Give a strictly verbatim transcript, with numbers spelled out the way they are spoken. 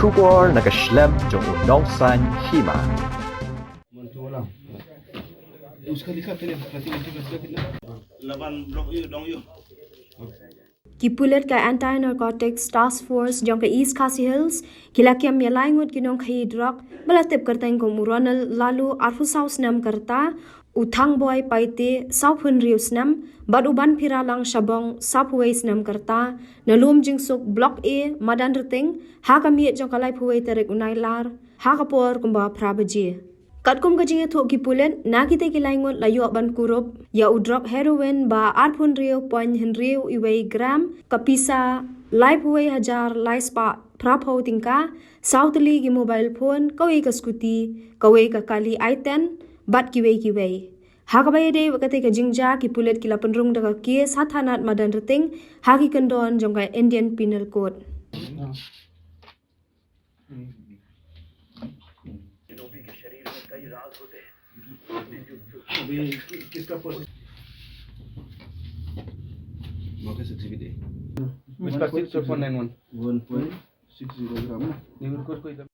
Khubor na ka shlem jong u nongsan hima. उसका लिखा तेरे प्रति कितना? Laban blok yu dong yu. Ki pulit ka Anti Narcotics Task Force jong ka East Khasi Hills ki la kem ïa lai ngut ki nongkhaïi drok ba la tip kyrteng kum u Ronald Lalu, arphew saw snem ka rta, u Thangboi Paite, sawphew hynriew snem, bad u Banphiralang Shabong, sawphew wei snem ka rta, na Lum Jingsuk, Block A, Madanrting, ha ka miet jong ka laiphew wei tarik u Nailar, ha ka por kumba phra baje. Katkum ka jingïathuh ki pulit, na kitei ki lai ngut la ïoh ban kurup ïa u drok heroin ba arphew hynriew point hynriew wei gram, ka pisa laiphew wei hajar lai spah phraphew tyngka, saw tylli ki mobile phone, kawei ka scooty, kawei ka kali i ten, bad kiwei kiwei. Ha kaba ïadei bad katei ka jingjia, ki pulit ki la pynrung da ka case ha thanat Madanrting, ha ki kyndon jong ka Indian Penal Code. अभी किसका पोजीशन? मौके से जीवित है। Mr. Six four nine one. वन पॉइंट सिक्स जीरो ग्राम ना। They will call कोई